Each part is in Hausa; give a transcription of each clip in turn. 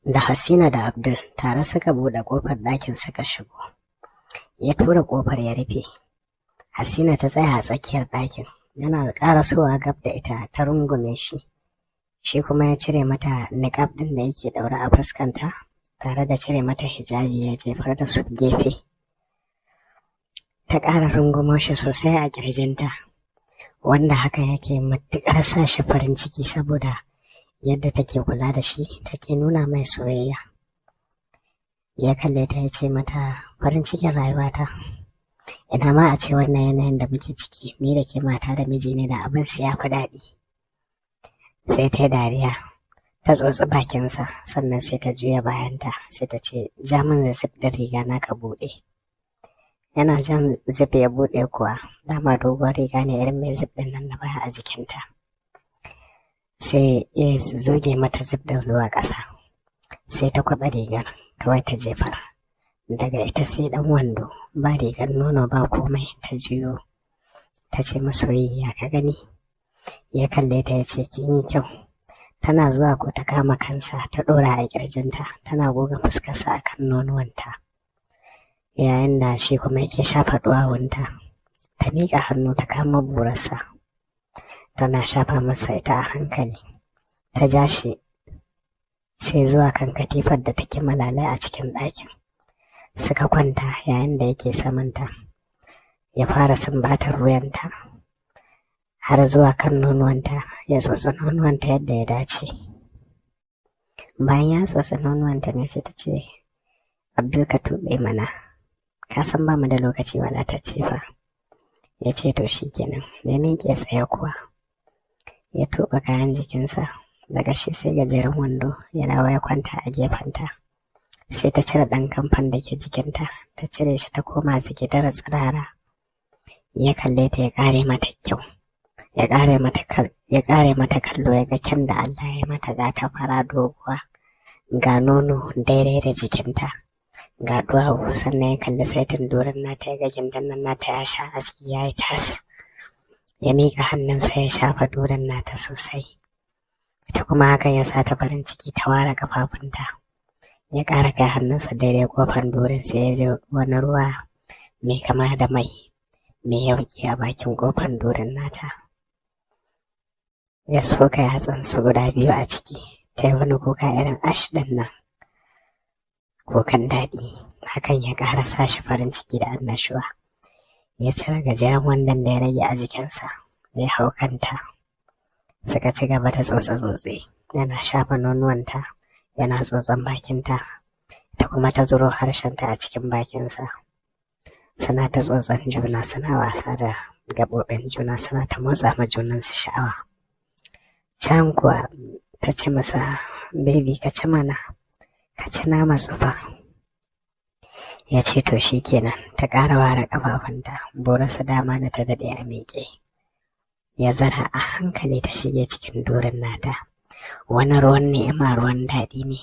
Da Hasina da Abdul tare suka buɗe ƙofar ɗakin suka shigo. Ya tura ƙofar ya rufe. Hasina ta tsaya a tsakiyar ɗakin. Yana ƙarasowa gab da ita, ta rungume shi. Shi kuma ya cire mata niƙab ɗin da yake ɗaure a fuskanta, tare da cire mata hijabi, ya jefar da su gefe. Ta ƙara rungumo shi sosai a ƙirjinta, wanda haka yake matuƙar sa shi farin ciki saboda yadda take kula da shi, take nuna mai soyayya. Ya kalle ta ya ce mata, "Farin cikin rayuwata, ina ma a ce wannan yanayin da muke ciki ni da ke mata da miji ne, da abin sai ya fi daɗi." Sai ta yi dariya, ta tsotsi bakinsa, sannan sai ta juya bayanta, sai ta ce, "Ja min zip ɗin riga na ka buɗe." Yana jan zip ya buɗe kuwa, dama doguwar riga ne irin mai zip ɗin nan na baya a jikinta. Sai ya zoge mata zip ɗin zuwa ƙasa, sai ta kwaɓa rigar kawai ta jefar. Daga ita sai ɗan wando, ba rigar nono ba komai. Ta juyo ta ce, "Masoyi, ya ka gani?" Ya kalle ta ya ce, "Kin yi kyau." Tana zuwa ko ta kama kansa ta ɗora a ƙirjinta, tana goga fuskarsa a kan nonuwanta, yayin da shi kuma yake shafa duwawunta. Ta miƙa hannu ta kama burarsa, tana shafa masa ita a hankali. Ta ja shi sai zuwa kan katifar da take malalai a cikin ɗakin, suka kwanta yayin da yake samanta. Ya fara sumbatar wuyanta har zuwa kan nonuwanta, ya tsotsi nonuwanta yadda ya dace. Bayan ya tsotsi nonuwanta ne sai ta ce, "Abdul, ka tuɓe mana, ka san ba mu da lokaci wadatacce fa." Ya ce, "To shi kenan." Ya miƙe tsaye kuwa, ya tuɓe kayan jikinsa, daga shi sai gajeren wando, ya dawo ya kwanta a gefenta. Sai ta cire ɗan kamfan da ke jikinta, ta cire shi, ta koma zigidar tsirara. Ya kalle ta, ya ƙare mata kyau, ya ƙare mata kallo. Ya ga kyan da Allah ya mata, ga ta fara doguwa, ga nono daidai da jikinta, ga duwawu. Sannan ya kalli saitin durin nata, ya ga gindin nan nata ya sha aski, ya yi tas. Ya miƙa hannunsa ya shafa durin nata sosai. Ita kuma hakan ya sa ta farin ciki, ta ware kafafunta. Ya ƙara kai hannunsa daidai ƙofar durin, sai ya ji wani ruwa mai kama da mai mai yauƙi a bakin ƙofar durin nata. Ya soka yatsansu guda biyu a ciki. Ta yi wani kuka irin ash ɗin nan, kukan daɗi. Hakan ya ƙara sa shi farin ciki da annashuwa. Ya cire gajeren wandon da ya rage a jikinsa, ya hau kanta, suka ci gaba da tsotse-tsotse. Yana shafa nonuwanta, yana tsotson bakinta, ta kuma ta zuro harshenta a cikin bakinsa. Suna ta tsotson juna, suna wasa da gaɓoɓin juna, suna ta motsa ma junansu sha'awa. Can kuwa ta ce masa, "Baby, ka ci mana, ka ci nama tsufa." Ya ce, "To shi kenan." Ta ƙara ware ƙafafunta, borarsa dama da ta daɗe a miƙe. Ya zara a hankali, ta shige cikin durin nata. Wani ruwan ni'ima, ruwan daɗi ne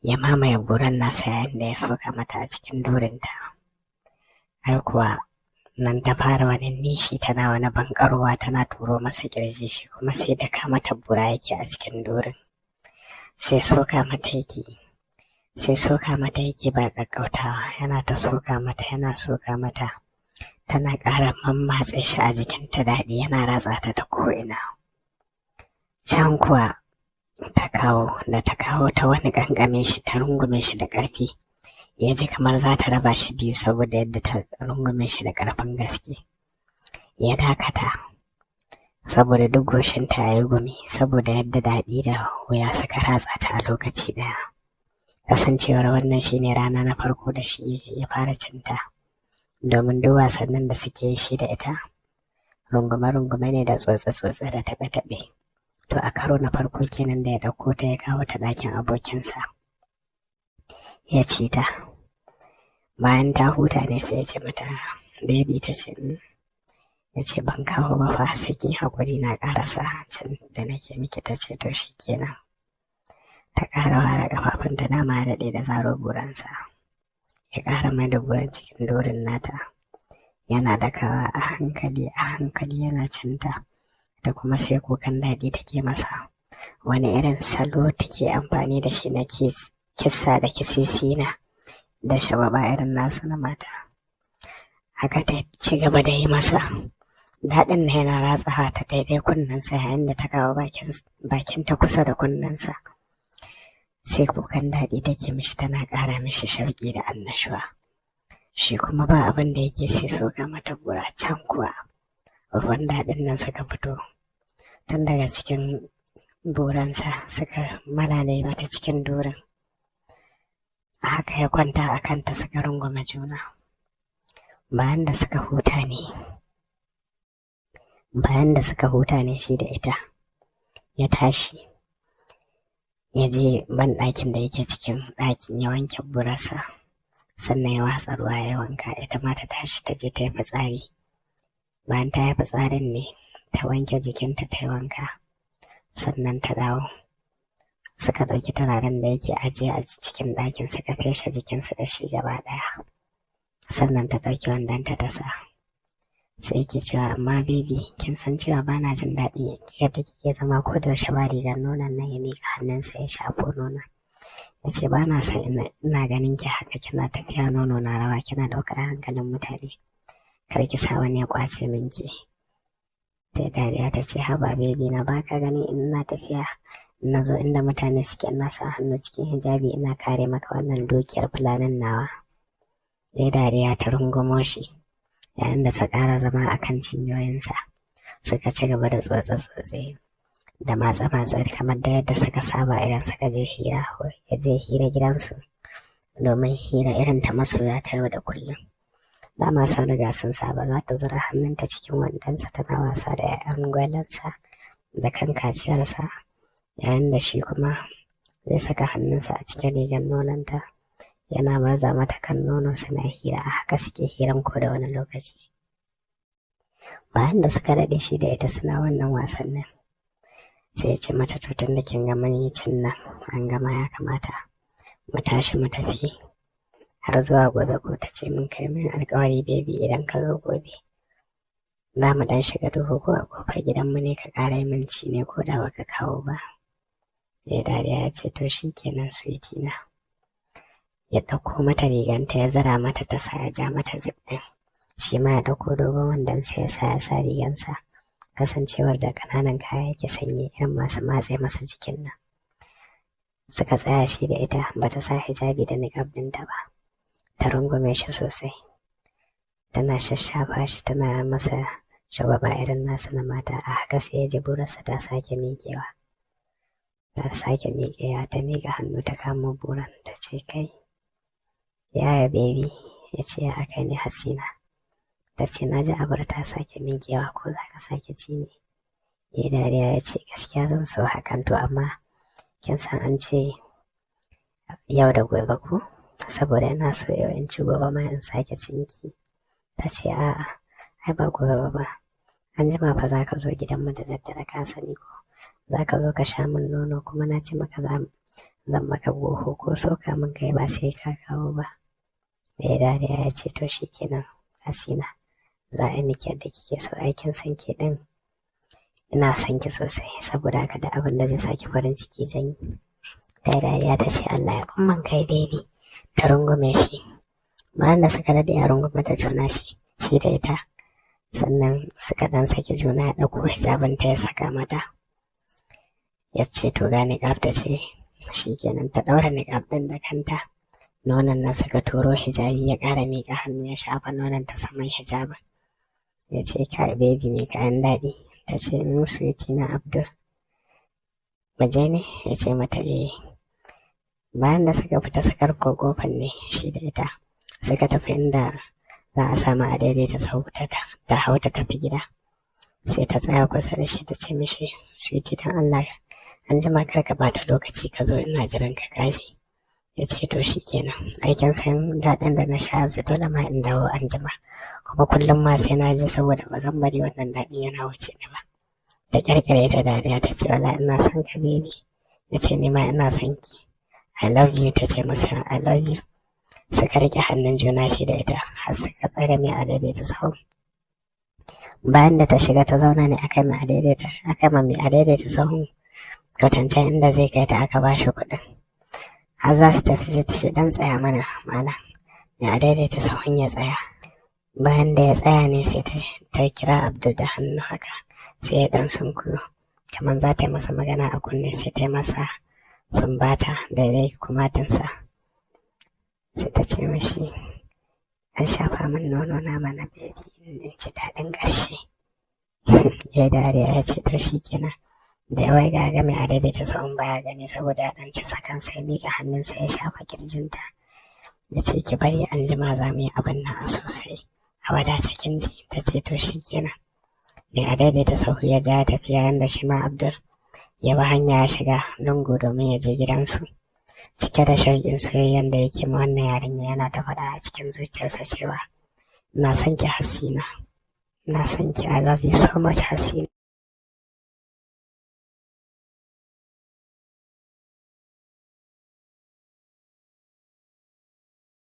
ya mamaye buran nasa yayin da ya soka mata a cikin durinta. Ai kuwa nan ta fara wani nishi, tana wani bankarwa, tana turo masa kirji. Shi kuma sai daka mata bura yake a cikin durin, sai soka mata yake, sai soka mata yake ba ƙaƙƙautawa. Yana ta soka mata, yana soka mata, tana ƙara mammatse shi a jikinta. Daɗi yana ratsa ta ta ko'ina. Can kuwa ta kawo, da ta kawo ta wani ƙanƙame shi, ta rungume shi da ƙarfi. Ya ji kamar za ta raba shi biyu saboda yadda ta rungume shi da ƙarfin gaske. Ya dakata saboda duk goshinta ya yi gumi, saboda yadda daɗi da wuya suka ratsa ta a lokaci ɗaya. Kasancewar wannan shine rana na farko da shi ya fara cinta, domin duk wasannin da suke yi shi da ita rungume-rungume ne da tsotse-tsotse da taɓe-taɓe. To a karo na farko kenan da ya ɗauko ta ya kawo ta ɗakin abokinsa, ya ci ta. Bayan ta huta ne sai ya ce mata, "Baby." Ta ce, Ya ce, "Ban kawo ba fa, sai kin haƙuri na ƙarasa cin da nake miki." Ta ce, "To shi kenan." Ta ƙara ware ƙafafunta, dama ya daɗe da zaro buransa. Ya ƙara mai da buran cikin durin nata, yana dakawa a hankali a hankali, yana cinta. Ta kuma sai kukan daɗi take masa. Wani irin salo take amfani da shi na kissa da kisisina da shagwaɓa irin nasu na mata. Haka ta ci gaba da yi masa. Daɗin na yana ratsawa ta daidai kunnensa yayin da ta kawo bakinta kusa da kunnensa. Sai kukan daɗi take mishi, tana ƙara mishi shauƙi da annashuwa. Shi kuma ba abin da yake sai soka mata bura. Can kuwa ruwan daɗin nan suka fito tun daga cikin buransa, suka malale mata cikin durin. A haka ya kwanta a kanta, suka rungume juna. Bayan da suka huta ne shi da ita, ya tashi ya je ban ɗakin da yake cikin ɗakin, ya wanke burarsa, sannan ya watsa ruwa ya wanka. Ita ma ta tashi ta je ta yi fitsari. Bayan ta yi fitsarin ne ta wanke jikinta, ta yi wanka, sannan ta dawo. Suka ɗauki turaren da yake ajiye a cikin ɗakin, suka feshe jikinsu da shi gaba ɗaya. Sannan ta ɗauki wandonta ta sa. Sai yake cewa, "Amma baby, kin san cewa ba na jin daɗi yadda kike zama ko da yaushe ba rigar nonon nan." Ya miƙa hannunsa ya shafo nonon. Ya ce, "Ba na son ina ganin ki haka kina tafiya nono na rawa, kina ɗaukar hankalin mutane. Kar ki sa wani ya ƙwace min ki." Ta dariya ta ce, "Haba baby na, baka gani in ina tafiya na zo inda mutane suke, ina sa hannu cikin hijabi, ina kare maka wannan dukiyar fulanin nawa?" Ya dariya, ta rungumo shi yayin da ta ƙara zama a kan cinyoyinsa. Suka ci gaba da tsotse-tsotse da matse-matse kamar da yadda suka saba idan suka je hira, ya je hira gidansu domin hira irin ta masoya ta yau da kullum. Dama sun riga sun saba, za ta zura hannunta cikin wandonsa tana wasa da 'ya'yan gwalansa da kan kaciyarsa, yayin da shi kuma zai saka hannunsa a cikin rigar nononta yana murza mata kan nono, suna hira. A haka suke hiran ko da wani lokaci. Bayan da suka daɗe shi da ita suna wannan wasannin, sai ya ce mata, "To, tun da kin ga mun yi cin nan an gama, ya kamata mu tashi mu tafi har zuwa gobe ko?" Ta ce, "Mun kai min alkawari baby, idan ka zo gobe za mu dan shiga duhu ko a kofar gidanmu ne, ka ƙara yi min ci ne ko da baka kawo ba." Ya dariya ya ce, "To shi kenan, sweetie na." Ya ɗauko mata riganta ya zara mata ta sa, ya ja mata zip ɗin. Shi ma ya ɗauko dogon wandonsa ya sa, ya sa rigansa, kasancewar da ƙananan kaya yake sanye irin masu matse masa jikin nan. Suka tsaya shi da ita, bata sa hijabi da niƙab ɗinta ba. Ta rungume shi sosai, tana shashafa shi, tana masa shagwaba irin nasu na mata. A haka sai ya ji burarsa ta sake miƙewa, ta sake miƙewa. Ta miƙa hannu ta kamo buran, ta ce, "Kai yaya baby." Ya ce, "Ya aka ne, Hasina?" Ta ce, "Na ji abar ta sake miƙewa, ko za ka sake ci ne?" Ya dariya ya ce, "Gaskiya zan so hakan, to amma kin san an ce yau da gobe ko? Saboda ina so yau in ci, gobe ma in sake cinki." Ta ce, "A'a, ai ba gobe ba, an jima fa za ka zo gidanmu da daddare, ka sani ko za ka zo ka sha min nono, kuma na ce maka zan maka goho, ko soka min kai ba sai ka kawo ba." Mai dariya ya ce, "To kenan Hasina, za a yi miki yadda kike so. Aikin san ke din, ina son ki sosai, saboda haka da abin da zai saki farin ciki zan yi." Ta dariya ta ce, "Allah ya man kai baby." Ta rungume shi. Bayan da suka daɗe a rungume ta juna shi da ita, sannan suka dan saki juna. Ya ɗauko hijabin ta ya saka mata. Ya ce, "To, ga niƙaf." Ta ce, "Shi kenan." Ta ɗaura niƙaf ɗin da kanta. Nonon nan suka turo hijabi. Ya ƙara miƙa hannu ya shafa nonon ta saman hijabin. Ya ce, "Kai baby mai kayan daɗi." Ta ce, "Sweetie na Abdul, waje ne?" Ya ce mata, "Eh." Bayan da suka fita, suka rufe kofar ne shi da ita, suka tafi inda za a samu a daidaita sahu ta hau ta tafi gida. Sai ta tsaya kusa da shi ta ce mishi, "Sweetie, don Allah an jima kar ka bata lokaci, ka zo, ina jiran ka, kaji?" Ya ce, "To shi kenan, aikin san daɗin da na sha yanzu, dole ma in dawo an jima, kuma kullum ma sai na je saboda ba zan bari wannan daɗin yana wuce ni ba." Ta ƙyarƙyare ta dariya ta ce, "Wala ina son ka baby." Ya ce, "Ni ma ina son ki, I love you." Ta ce masa, "I love you." Suka riƙe hannun juna shi da ita har suka tsare mai adaidaita sahu. Bayan da ta shiga ta zauna ne aka mai adaidaita aka ma mai adaidaita sahun Kwatancen inda zai kai ta aka ba shi kuɗin. Har za su tafi sai ta ce, "Dan tsaya mana malam." Mai adaidaita sahun ya tsaya. Bayan da ya tsaya ne sai ta kira Abdul da hannu haka, sai ya dan sunkuyo kamar za ta yi masa magana a kunne, sai ta yi masa sumbata daidai kumatinsa. Sai ta ce mashi, "An shafa min nono na mana, baby, in ji daɗin ƙarshe." Ya dariya ya ce, "To shi kenan." Da ya waiga ga mai adaidaita sahun baya gani saboda ya ɗan cusa kansa, ya miƙa hannunsa ya shafa kirjinta. Ya ce, "Ki bari an jima za mu yi abin nan a sosai. A wadace, kin ji?" Ta ce, "To shi kenan." Mai adaidaita sahu ya ja tafiya, yanda shi ma Abdul ya bi hanya ya shiga lungu domin ya je gidansu. Cike da shauƙin soyayyen da yake ma wannan yarinya, yana ta faɗa a cikin zuciyarsa cewa, "Ina son ki, Hasina. Ina son ki. I love you so much, Hasina."